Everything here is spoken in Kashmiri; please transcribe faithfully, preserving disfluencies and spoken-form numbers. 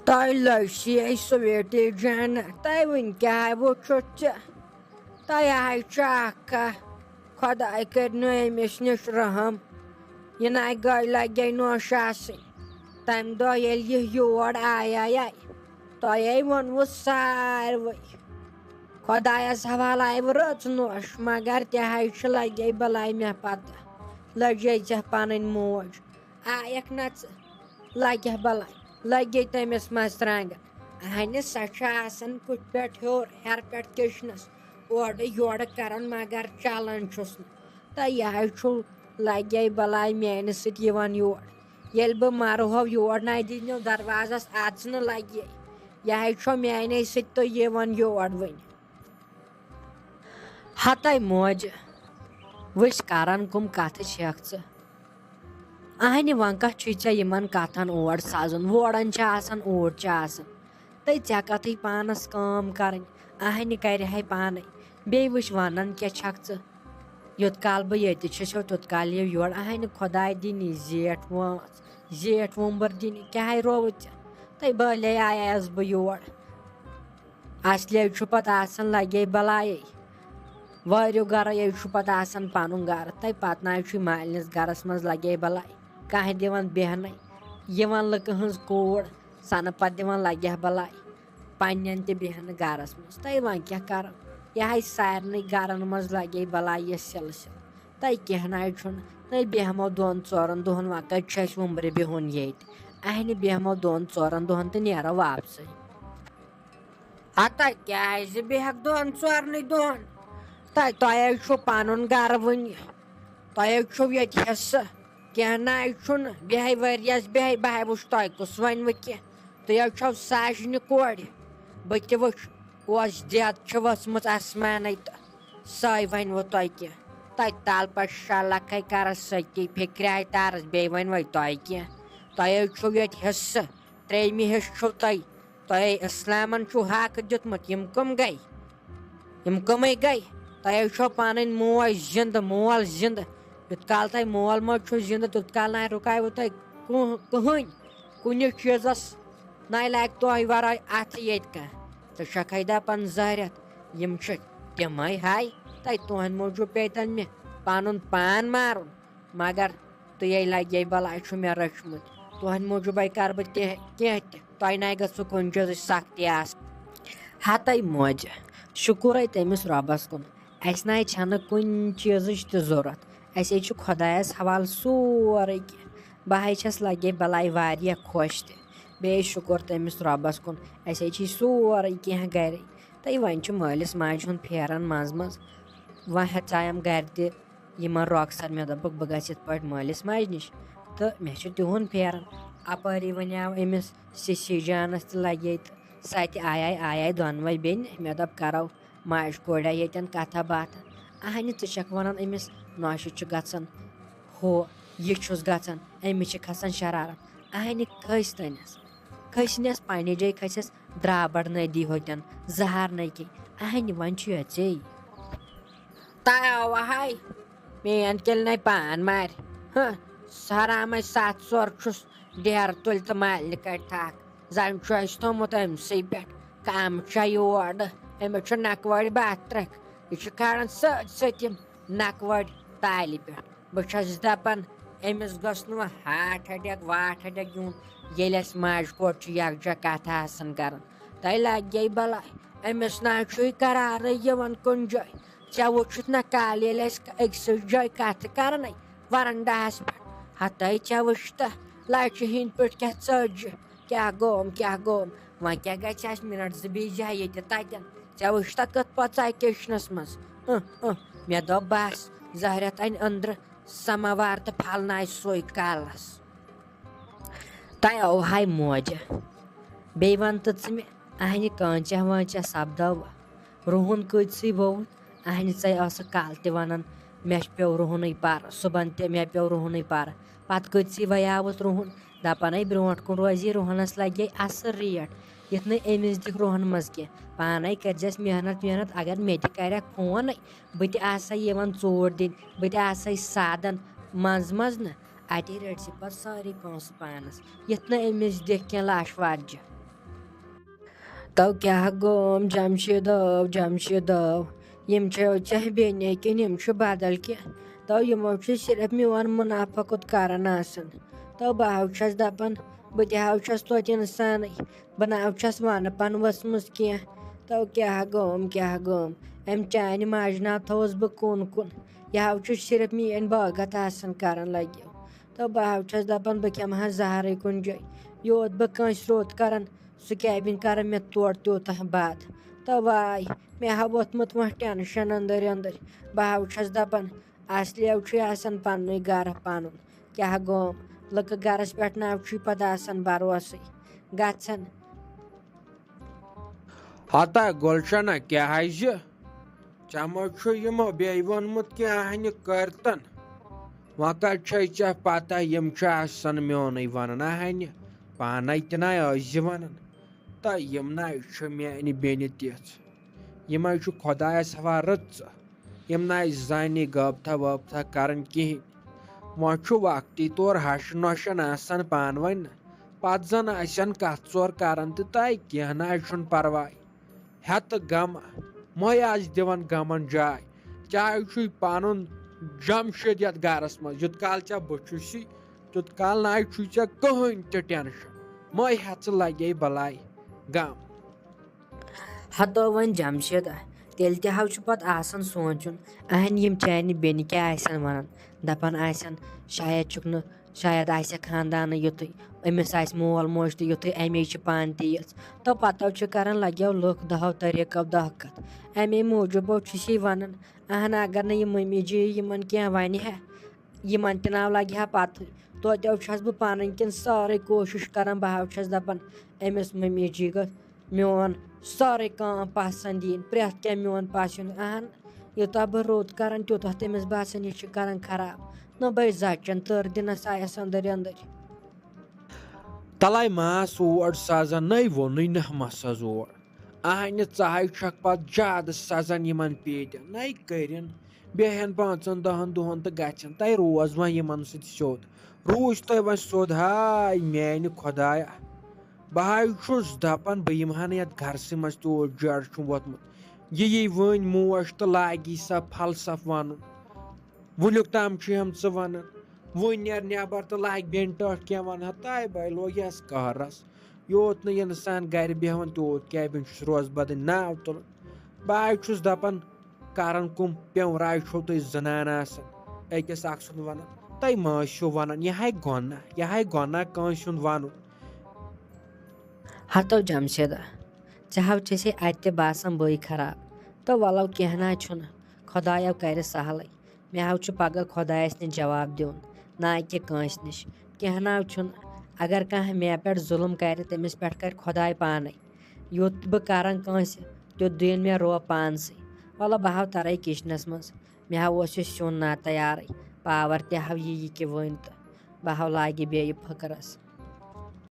تۄہہِ لٔج سی اَسہِ سُویٹی جان، تۄہہِ وٕنہِ کیٛاہ وٕچھُتھ ژےٚ؟ تۄہہِ ہاے چھُ اکھ کَتھ، خۄداے کٔرِنو أمِس نِش رحم۔ یہِ نَے گٔے لَگے نوشہِ آسٕنۍ۔ تَمہِ دۄہ ییٚلہِ یہِ یور آیے، تۄہے ووٚنوُ ساروٕے۔ خۄدایَس حوالہٕ آیہِ وٕ رٕژ نوش، مگر تہِ ہاے چھُ لَگے بَلاے مےٚ پَتہ۔ لٔجے ژےٚ پَنٕنۍ موج۔ آیَکھ نہ ژٕ، لَگہِ بَلاے، لَگے تٔمِس منٛز ترٛنٛگہٕ۔ اَہنہِ سۄ چھِ آسان کُٹھِ پٮ۪ٹھ ہیوٚر، ہیٚرٕ پٮ۪ٹھ کِچنَس، اورٕ یورٕ کَران، مگر چَلان چھُس نہٕ۔ تہٕ یہِ حظ چھُ لَگے بَلاے میٛانہِ سۭتۍ یِوان یور۔ ییٚلہِ بہٕ مَرٕ ہو یور نَے دِنو دروازَس اَژنہٕ لَگے۔ یہِ حظ چھُ میٛانے سۭتۍ تُہۍ یِوان یور وٕنہِ۔ ہَتَے موجہِ، وٕچھ کَران کٕم کَتھٕ چھَکھ ژٕ۔ اَہنہِ وۄنۍ کَتھ چھُے ژےٚ یِمَن کَتھَن اور سَزُن؟ وورَن چھِ آسان، اوٗرۍ چھِ آسان۔ تہٕ ژےٚ کَتھٕے پانَس کٲم کَرٕنۍ، اَہنہِ کَرِ ہے پانَے۔ بیٚیہِ وٕچھ وَنان کیٛاہ چھَکھ ژٕ۔ یوٚت کال بہٕ ییٚتہِ چھُسو، توٚت کال یِیِو یور۔ اَہنہِ خۄداے دِنی زیٹھ وٲنٛس، زیٹھ وُمبٕر دِنی، کیٛاہ ہے رووُتھ ژےٚ؟ تَے بٲلے آیس بہٕ یور۔ اَصلے چھُ پَتہٕ آسان لَگے بَلایے۔ وٲرِو گَرَے چھُ پَتہٕ آسان پَنُن گَرٕ، تَے پَتہٕ نہ چھُے مالِنِس گَرَس منٛز لَگے بَلاے۔ کانٛہہ دِوان بیٚہنَے، یِوان لُکہٕ ہٕنٛز کوٗر، سَنہٕ پَتہٕ دِوان لَگہِ بَلاے پنٛنٮ۪ن تہِ بیٚہنہٕ گَرَس منٛز۔ تَے وۄنۍ کیٛاہ کَرو؟ یہِ ہاے سارنٕے گَرَن منٛز لَگے بَلاے یہِ سِلسِلہٕ۔ تَے کینٛہہ نہ چھُنہٕ، تَے بیٚہمو دۄن ژورَن دۄہَن، وۄنۍ کَتہِ چھُ اَسہِ وُمبرِ بِہُن ییٚتہِ؟ اَہنہِ بیٚہمو دۄن ژورَن دۄہَن تہٕ نیرو واپسٕے۔ ہتا کیٛازِ بیٚہکھ دۄن ژورنٕے دۄہَن؟ تۄہہِ، تۄہہِ حظ چھُو پَنُن گَرٕ وٕنہِ، تۄہہِ حظ چھُو ییٚتہِ حِصہٕ، کینٛہہ نہ حظ چھُنہٕ۔ بیٚہے ؤریَس بیٚہے، بہٕ ہاے وٕچھ تۄہہِ کُس وَنہِ وۄنۍ کینٛہہ۔ تُہۍ حظ چھَو سَجنہِ کورِ، بہٕ تہِ وٕچھ، اوس دٮ۪د چھِ ؤژھمٕژ اَسمانَے تہٕ سۄے وَنہِ وۄنۍ تۄہہِ کینٛہہ۔ تَتہِ تَل پَتہٕ شےٚ لَکھَے کَرَس سۭتی فِکرِ آے تَرَس، بیٚیہِ وَنہِ وۄنۍ تۄہہِ کینٛہہ۔ تۄہہِ حظ چھُو ییٚتہِ حِصہٕ، ترٛیٚیِمہِ حِصہٕ چھُو تۄہہِ۔ تۄہے اِسلامن چھُو حق دیُتمُت، یِم کٕم گٔے؟ یِم کٕمٕے گٔے؟ تۄہے چھو پنٕنۍ موج زِندٕ، مول زِندٕ۔ یُت کال تۄہہِ مول موج چھُو زِندٕ، تیُت کال نہ رُکاوٕ تۄہہِ کٕہ-، کٕہٕنۍ کُنہِ چیٖزس نہ لگہِ تۄہہِ ورٲے اتھٕ ییٚتہِ کانٛہہ۔ ژٕ چھکھے دپان زہرٮ۪تھ، یِم چھِ تِمے ہاے، تۄہہِ تُہنٛدِ موٗجوٗب پیتن مےٚ پنُن پان مارُن، مگر تُہۍ ہے لگے بلاے چھُ مےٚ رٔچھمُت۔ تُہنٛدِ موٗجوٗبے کرٕ بہٕ تہِ کینٛہہ تہِ۔ تۄہہِ نَے گٔژھوٕ کُنہِ چیٖزٕچ سختی آسٕنۍ۔ ہتے موجہِ، شُکُرے تٔمِس رۄبَس کُن، اَسہِ نَے چھَنہٕ کُنہِ چیٖزٕچ تہِ ضوٚرَتھ۔ اَسے چھُ خۄدایَس حوالہٕ سورُے کینٛہہ۔ بہٕ ہے چھَس لگے بلاے واریاہ خۄش تہِ۔ بیٚیہِ شُکُر تٔمِس رۄبَس کُن، اَسے چھِ سورُے کینٛہہ گَرے۔ تہٕ وۄنۍ چھُ مٲلِس ماجہِ ہُنٛد پھیران منٛزٕ منٛزٕ۔ وۄنۍ ہیژایم گَرِ تہِ یِمن رۄخصت۔ مےٚ دوٚپُکھ، بہٕ گژھٕ یِتھ پٲٹھۍ مٲلِس ماجہِ نِش، تہٕ مےٚ چھُ تِہُنٛد پھیران۔ اَپٲری وَنیٛاو أمِس سِسی جانَس تہِ لَگے، تہٕ سۄ تہِ آیے، آیے دۄنوَے بیٚنہِ۔ مےٚ دوٚپ، کَرو ماجہِ کورِ ییٚتٮ۪ن کَتھا باتھا۔ اَہنہِ، ژٕ چھَکھ وَنان أمِس نوشہِ چھُ گژھان ہُہ، یہِ چھُس گژھان، أمِس چھِ کھسان شرارت۔ اَہنہِ، کھٔسۍ تٔمِس، کھٔسنَس پنٛنہِ جایہِ کھٔسٮ۪س درٛابَر نٔدی ہوتٮ۪ن، زَہر نٔدی۔ اَہنہِ، وۄنۍ چھُ یہِ ژے۔ تاو ہاے، مین تیٚلہِ نَے پان مارِ۔ ہہ، حرامے ستھ ژور چھُس ڈیرٕ تُلۍ تہٕ مالنہِ کَڑِ تھکھ۔ زَن چھُ اَسہِ تھوٚمُت أمۍ سٕے پٮ۪ٹھ۔ کَم چھےٚ یورٕ۔ أمِس چھُ نَکوَڑِ بَتھ ترٛکھ۔ یہِ چھُ کھالان سۭتۍ سۭتۍ یِم نَکوَڑِ تالہِ پٮ۪ٹھ۔ بہٕ چھَس دَپان، أمِس گوٚژھ نہٕ وۄنۍ ہاٹ اَٹیک واٹ اَٹیک یُن، ییٚلہِ اَسہِ ماجہِ کورِ چھُ یَکجاہ کَتھٕ آسان کَران۔ تۄہہِ لَگہِ بَلاے، أمِس نہ چھُے قرارٕے یِوان کُنہِ جایہِ۔ ژےٚ وُچھُتھ نہ کالہٕ ییٚلہِ أسۍ أکسٕے جایہِ کَتھٕ کَرنَے وَرَنڈاہَس پٮ۪ٹھ؟ ہَتَے ژےٚ وٕچھتہ لَچہِ ہِنٛدۍ پٲٹھۍ کیٛاہ ژٔج، کیٛاہ گوم، کیٛاہ گوم؟ وۄنۍ کیٛاہ گژھِ اَسہِ مِنَٹ زٕ بیٚیہِ جایہِ ییٚتہِ تَتٮ۪ن؟ ژےٚ وٕچھتہ کِتھ پٲٹھۍ ژاے کِچنَس منٛز؟ اۭں، اۭں۔ مےٚ دوٚپ، بَس، زہرٮ۪تھ اَنہِ أنٛدرٕ سَماوار تہٕ پھَلناوِ سُے کَلَس۔ تۄہہِ اوہاے موجہِ۔ بیٚیہِ وَن تہٕ ژٕ مےٚ، اَہنہِ کٲنچہ وٲنچہ سَپدٲوٕ؟ رُہُن کۭتسٕے ووٚوُتھ؟ اَہنہِ ژَے ٲسٕکھ کالہٕ تہِ وَنان، مےٚ پیوٚو رُہُنٕے پَرٕ، صُبحن تہِ مےٚ پیوٚو رُہُنٕے پَرٕ۔ پَتہٕ کۭتسٕے وَیاوُتھ رُہُن؟ دَپان ہے برٛونٛٹھ کُن روزِ رُہَنَس لَگہِ اَصٕل ریٹ۔ یُتھ نہٕ أمِس دِکھ رُہَن منٛز کینٛہہ۔ پانَے کٔرۍزٮ۪س محنت وحنت، اگر مےٚ تہِ کَرٮ۪کھ فون، بہٕ تہِ آسَے یِوان ژوٗر دِنۍ، بہٕ تہِ آسَے سادَن منٛزٕ منٛزٕ نہٕ۔ اَتے رٔٹۍ زِ پَتہٕ سٲرٕے پونٛسہٕ پانَس، یُتھ نہٕ أمِس دِکھ کینٛہہ لَش وَرجہِ۔ تو کیٛاہ گوم جمشیدو، جمشیدو؟ یِم چھِ ژےٚ بیٚنہِ کِنہٕ یِم چھِ بدل کینٛہہ؟ تو یِمو چھُ صرف میون منافع کوٚت کران آسان۔ تو بہٕ ہاو چھَس دپان، بہٕ تہِ ہاو چھَس توتہِ انسانٕے، بہٕ نہ ہاو چھَس ونہٕ پن ؤژھمٕژ کینٛہہ۔ تو کیٛاہ گوم، کیٛاہ گوم؟ أمۍ چانہِ ماجہِ ناو تھوٚوُس بہٕ کُن کُن، یہِ ہاو چھُ صرف میٲنۍ باغت آسان کران لگیو۔ تو بہٕ ہاو چھَس دپان، بہٕ کھٮ۪مہٕ ہا زہرٕے کُنہِ جایہِ، یوت بہٕ کٲنٛسہِ روٚت کران، سُہ کیبن کران مےٚ تورٕ تیوٗتاہ بد۔ تو واے، مےٚ ہا ووٚتھمُت وۄنۍ ٹینشن أنٛدٕرۍ أنٛدٕرۍ۔ بہٕ ہا چھَس دپان، اصلی چھُے آسان پننُے گرٕ پنُن۔ کیٛاہ گوم؟ لُکہٕ گرس پٮ۪ٹھ نہ چھُے پتہٕ آسان بھروسٕے۔ گژھن۔ ہتا گُلشنہ، کیٛاہ حظ؟ ژےٚ ما چھُ یِمو بیٚیہِ ووٚنمُت کینٛہہ ہنہِ کٔرتن؟ وۄنۍ کتہِ چھے ژےٚ پتہ، یِم چھِ آسان میونُے ونان ہنہِ، پانے تہِ نَے ٲسۍ زِ ونان۔ تہٕ یِم نَے چھِ میانہِ بیٚنہِ تِژھ، یِمے چھِ خۄدایس حوالہٕ رٕژٕ، یِم نَے زانہِ غٲبتھا وٲبتھا کران کِہیٖنۍ۔ وۄنۍ چھُ وقتی طور ہشہِ نۄشن آسان پانہٕ ؤنۍ، پتہٕ زن آسن کتھ ژور کران تہٕ تہٕ کینٛہہ نَے چھُنہٕ پرواے۔ ہٮ۪تہٕ غم، مۄے آسہِ دِوان غمن جاے۔ چاہے چھُے پنُن جمشید یتھ گرس منٛز، یُت کال ژےٚ بہٕ چھُسی، تیُت کال نَے چھُے ژےٚ کٕہٕنۍ تہِ ٹینشن۔ مۄے ہٮ۪ژٕ لگے بلاے غم۔ ہتو وۄنۍ جمشیدہ، تیٚلہِ تہِ ہا چھُ پتہٕ آسان سونٛچُن، اہن یِم چانہِ بیٚنہِ کیٛاہ آسن ونان؟ دپان آسن، شاید چھُکھ نہٕ، شاید آسہِ خاندانٕے یُتھُے، أمِس آسہِ مول موج تہِ یُتھُے، اَمے چھِ پانہٕ تہِ یِژھ۔ تو پتو چھِ کران لگیو لُکھ دہو طریٖقو دہ کتھ۔ اَمے موٗجوٗبو چھُ یہِ ونان، اہن اگر نہٕ یہِ مٔمی جی یِمن کینٛہہ ونہِ ہا، یِمن تہِ ناو لگہِ ہا پتہٕ۔ توتہِ چھَس بہٕ پنٕنۍ کِنۍ سٲرٕے کوٗشِش کران، بہٕ ہا چھَس دپان، أمِس مٔمی جی گٔژھ میون سٲرٕے کٲم پسنٛد یِنۍ، پرٛٮ۪تھ کینٛہہ میون پسنٛد۔ اہن، یوٗتاہ بہٕ رُت کران، تیوٗتاہ تٔمِس باسان، یہِ چھِ کران خراب۔ نہ بے زچن تٔر دِنس آیس أنٛدٕرۍ أنٛدٕرۍ۔ تلے ماس اور سزا، نَے ووٚنُے نہ مسا زور۔ اہنہِ ژاہے چھکھ پتہٕ زیادٕ سزن یِمن پیٹٮ۪ن، نَے کٔرِن۔ بیٚہن پانٛژن دہن دۄہن تہٕ گژھن تَے روز وۄنۍ یِمن سۭتۍ سیوٚد۔ روٗز تۄہہِ وۄنۍ سیوٚد، ہاے میانہِ خۄدایا۔ بہٕ ہاے چھُس دپان، بہٕ یِمہٕ ہا نہٕ یتھ گرسٕے منٛز، تیوٗت جڑ چھُم ووٚتھمُت۔ یہِ یی وۄنۍ موج تہٕ لاگی سا فلسف ونُن۔ وُنیُک تام چھُ ہم ژٕ ونان، وۄنۍ نیر نٮ۪بر تہٕ لاگہِ بیٚنہِ ٹٲٹھ کینٛہہ ونہٕ ہا، تاے بے لوگ یس قہرس۔ یوت نہٕ انسان گرِ بیہوان، تیوٗت کیٛاہ بیٚنہِ چھُس روز بدٕنۍ ناو تُلان۔ بہٕ ہاے چھُس دپان، کران کُم پیوٚنرایہِ چھِو تُہۍ زنان آسان، أکِس اکھ سُنٛد ونان، تُہۍ ما ٲسِو ونان، یہِ ہاے گۄناہ، یہِ ہاے گۄناہ کٲنٛسہِ ہُنٛد ونُن۔ ہتو جمشیدہ، ژےٚ ہاو چھے سے اتہِ تہِ باسان بٲے خراب۔ تہٕ ولو کینٛہہ نہ چھُنہٕ، خۄدایو کرِ سہلٕے۔ مےٚ ہاو چھُ پگاہ خۄدایس نِش جواب دیُن، نہ کہِ کٲنٛسہِ نِش۔ کینٛہہ نہ چھُنہٕ، اگر کانٛہہ مےٚ پٮ۪ٹھ ظُلم کرِ، تٔمِس پٮ۪ٹھ کرِ خۄداے پانے۔ یُتھ بہٕ کران کٲنٛسہِ، تیُتھ دِیِن مےٚ رۄب پانسٕے۔ ولہٕ بہٕ ہاو ترے کچنس منٛز۔ مےٚ ہاو اوس یہِ سیُن نہ تیارٕے، پاور تہِ ہاو یہِ یہِ کہِ وٕنۍ تہٕ۔ بہٕ ہاو لاگہِ بیٚیہِ فکرس۔